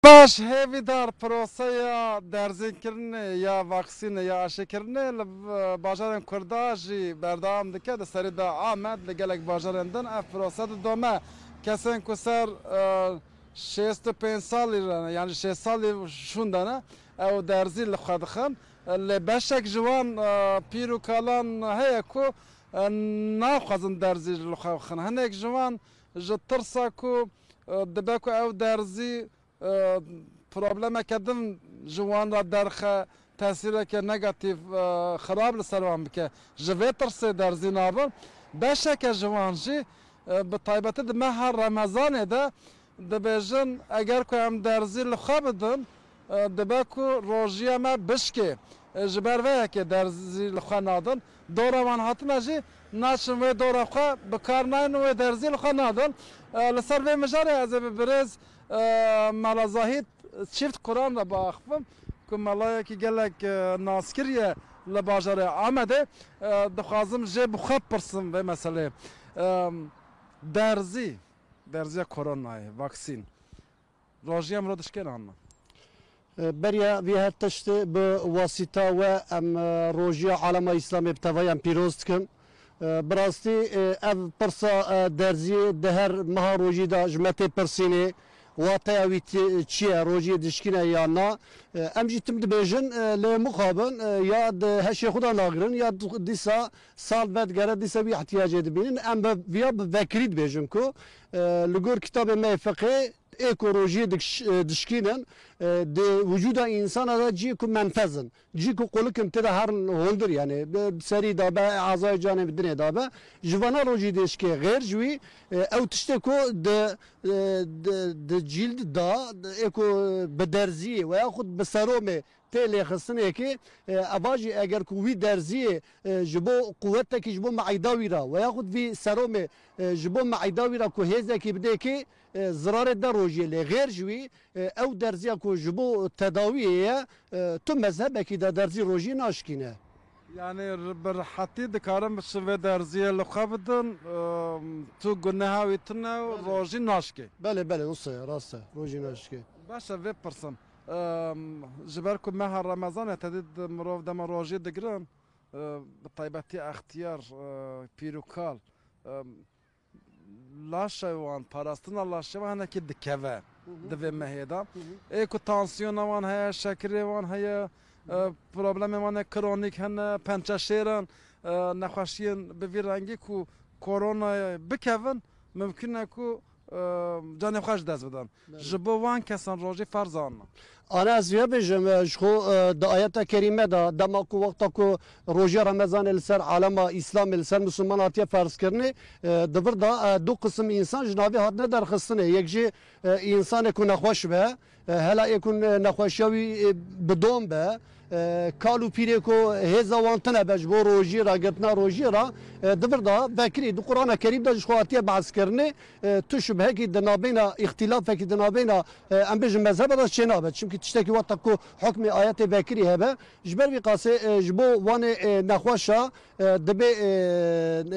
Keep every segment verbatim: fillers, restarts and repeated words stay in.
Baş hêvîdar, proseya derzînkirinê ya vaksînê ya aşîkirinê li, e, bajarên Kurda jî berdewam dike. Di serî de Amed, li gelek bajarên din ev prose didome. Kesên ku ser, e, şêst û pênc salî re ne, yanî şêst salî şûnde ne, ew derzî li xwe dixin. E, lê beşek ji wan, e, pîr û kalan heye ku, e, naxwazin derzî li xwe bixin. Hinek ji wan ji tirsa ku, e, dibe ku ew derzî e, problemeke din ji wan re derxe, tesîreke negatîf, e, xirab li ser wan bike. Ji vê tirsê derzî nabin. Beşeke ji wan jî, e, bi taybetî di meha Remezanê de dibêjin, eger ku em derzî li xwe bidin, e, dibe ku rojiya me bişkê. E, ji ber vê yekê derzî li xwe nadin. Dora wan hatine jî naçin wê dora xwe bi kar naynin, wê derzî li xwe nadin. E, li ser vê mijarê ez ê bi birêz, e, Mela Zahîd Çift Kuran re biaxivim, ku melayekî gelek, e, naskir ye li bajarê Amedê. E, dixwazim jê bi xwe bipirsim vê meselê. E, derzî, derziya koronayê, vaksîn. Rojî em ro dişkên anna. E, beriya vî her tiştê bi wasîta we em, e, rojiya alema Îslamê bi tevayî em pîroz dikin. E, bi rastî, e, ev pirsa, e, derziyê di her meha rojî de ji me tê pirsînê, wateya wî ti-, çi ye, rojiyê dişkîne yan na? E, em jî tim dibêjin, e, lê mixabin, e, ya di heşê xwe de nagirin, ya di-, dîsa sal vedigere, dîsa wî ihtiyacê dibînin. Em bi, viya bi vekirî dibêjin ku, e, li gor kitabê me yê fiqê, ê ku rojiyê dikiş-, e, dişkînin, e, di wicûda însana de cihê ku menfez in, cihê ku qulik in tê de herin hundir, yanî bi serî de be, azayê canê bi dinê de be, ji vana rojî dêşkê. Xêr ji wî, e, ew tiştê ku di, e, di, di cîld da, ê ku bi derziyê we yaxud bi seromê tê lêxistinekê, e, eva jî eger ku wî derziyê, e, ji bo quwetekî ji bo meîda wî re we yaxud vî seromê, e, ji bo meîda wî re ku hêzekî bidê kê, e, zirarê de rojiyê lê xêr ji wî, e, ew derziya ku ji bo tedawiyê ye, e, tu mezhebekî de derzî rojiyê naşkîne. Yanî r-, bi rihetî dikarin bi şivê derziyê li xwe bidin, e, tu guneha wî tune û Belê. rojî naşkê. Belê, belê, wisa ye, rast e, rojî naşkê. Baş e, vê pirsin. E, ji ber ku meha Remezan e, tedî di mirov dema rojî digirin, e, bi taybetî extiyar, e, pîr û kal, e, laşa wan, parastina laşa wan hinekî dikeve Hı hı. di vê mehê de. Hı hı. Ê ku tansiyona wan heye, şekirê wan heye, Hı hı. e, problemê wan ê kronîk hene, pençeşêr in, e, nexweşiyên bi vî rengî ku koronayê bikevin, mimkun e ku, e, canê xwe ji dest bidin. Belê. Ji bo wan kesan rojî ferz anna. Ana ez vê bêjim, e, ji xwe, e, di ayeta kerîme de, dema ku wexta ku rojiya Remezanê li ser alema Îslamê, li ser Misilman hatiye ferzkirinê, e, di vir de, e, du qisim însan ji navê hatine derxistinê. Yek jî, e, însanê ku nexweş be, e, hela ê ku ne-, nexweşiya wî, e, bi dom be, e, kal û pîrê ku hêza wan tune be ji bo rojiyê re, girtina rojiyê re, e, di vir de vekirî di Qur'ana Kerîm de ji xwe hatiye behskirinê, e, tu şibhekî di navbeyna, îxtîlafekî di navbeyna, e, em bêjin mezheba de çênabe. Çimkî tiştekî wexta ku hukmê ayetê vekirî hebe, ji ber vî qasê, e, ji bo wanê, e, nexweşa, e, dibê, e,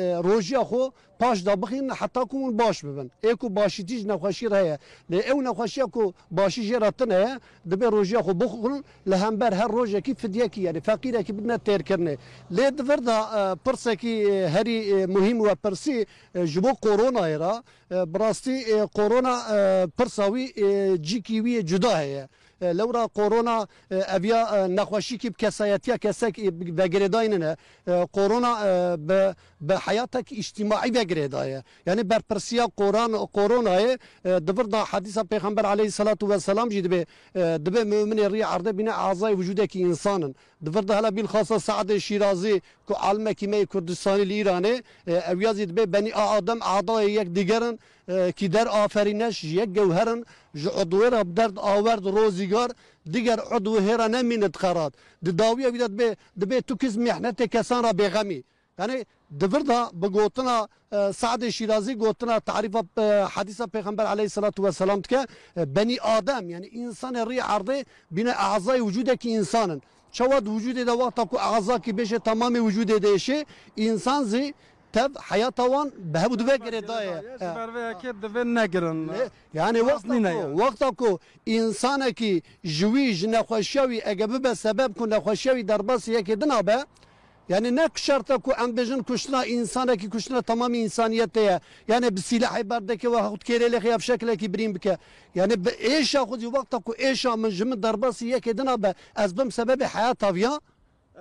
e, rojiya xwe paş de bixînin heta ku hûn baş bibin. Ê ku başîtî ji nexweşî re heye. Lê ew nexweşiya ku başî jê re tune ye, dibê rojiya xwe bixwin, li hember her rojekî fidyekî, yanî feqîrekî bidine têrkirinê. Lê di vir de, e, pirsekî, e, herî, e, muhîm we pirsî, e, ji bo koronayê re, e, bi rastî, e, korona, e, pirsa wî, e, cîkî wî yê cuda heye. E, lewra korona, e, ev ya, e, nexweşîkî bi kesayetiya kesek, e, vegirêdayî nine. E, korona, e, bi, bi heyatek îctîmaî vegirêdaye. Yanî berpirsiya koran-, koronayê, e, di vir de hedîsa Pêxember aleyhisselatu vesselam jî dibê, e, dibê muminê rî erdê bîne azayê wicûdekî însan in. Di vir de hela bîlxasa Se'dê Şîrazî ku alimekî me yê Kurdistanî li Îranê, e, ew ya zî dibê benî a Adem adayê yek diger in, e, ki der aferîneş ji yek gewher in, ji udwê re bi derd awerd rozîgar, diger udwê hê re nemîne dixerat. Di dawiya wî de dibê, dibê tu kiz mihnetê kesan re bêxemî. Yanî di vir de bi gotina, e, Se'dê Şîrazî gotina tarîfa, e, hedîsa Pêxember aleyhisselatu vesselam dike, e, benî Adem, yanî însanê rî erdê bîne ezayê wicûdekî însan in. Çawa di wicûdê de wexta ku ezakî bêje temamê wicûdê dêşê, însan zî tev heyata wan bi hev û dive girêdaye. Ji ber vê yekê divê negirin. Lê, yani Rast wexta nîne ku, ya. Wexta ku însanekî ji wî, ji nexweşiya wî ege bibe sebeb ku nexweşiya wî derbasî yekê dina be, yani ne şert e ku em bêjin kuştina însanekî kuştina temamî însaniyetê ye. Yani bi sîlehê berdekê we xwe kêrê lêxê ya bi şekilekî birîn bike. Yani bi êşa xwe jî wexta ku êşa min ji min derbasî yekê dina be, ez bim sebebê heyata viya.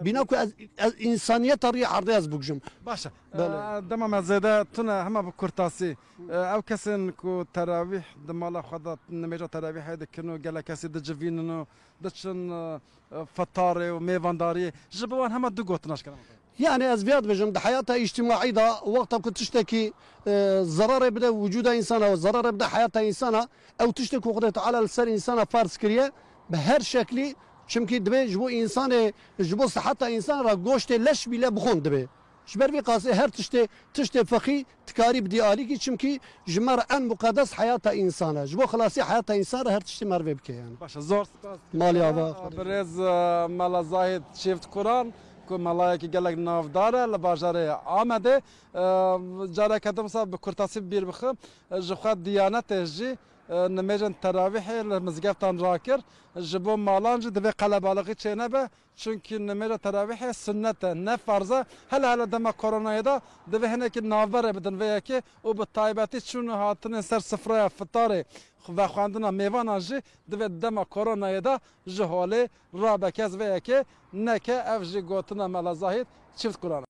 Bîna ku ez, ez însaniyeta rûyê erdê ez bikujim. Baş e. Belê. E, dema me zêde tune hema bi kurtasî. E, ew kesên ku terawîh di mala xwe de nimêja terawîhê dikin û gelek kesî dicivînin û diçin, e, e, fetarê û mêvandariyê. Ji bo wan hema du gotina ji kerema xwe. Yani ez viya dibêjim, di heyata îctimaî de wexta ku tiştekî, e, zerarê bide wicûda însana û zerarê bide heyata însana, ew tiştê ku Xwedê Teala li ser însana ferz kiriye, bi her şeklî, çimkî divê ji bo însanê, ji bo siheta însan re goştê leş bîle bixwin divê. Ji ber vî qasê her tiştê, tiştê fixî dikarî bidî alîkî, çimkî ji me re en muqedes heyata însan e. Ji bo xilasî heyata însan re her tiştê merivê bike yani. Baş e, zor spas. Malê ava. Birêz, e, Mela Zahid Çiftkuran, ku melayekî gelek navdar e li bajarê Amedê. E, careke din wisa bi kurtasî bîr bixim, e, ji xwe diyanetê jî, e, nimêjên terawîhê li mizgeftan rakir. Ji bo malan jî divê qelebalixî çênebe. Çunkî nimêja terawîhê sunnet e, ne ferz e. Hele hele dema koronayê de divê hinekî navberê bidin vê yekê û bi taybetî çûn û hatinên ser sifreya fitarê, vexwendina mêvanan jî divê dema koronayê de ji holê rabe. Kes vê yekê neke, ev jî gotina Mela Zahîd Çiftkuran e.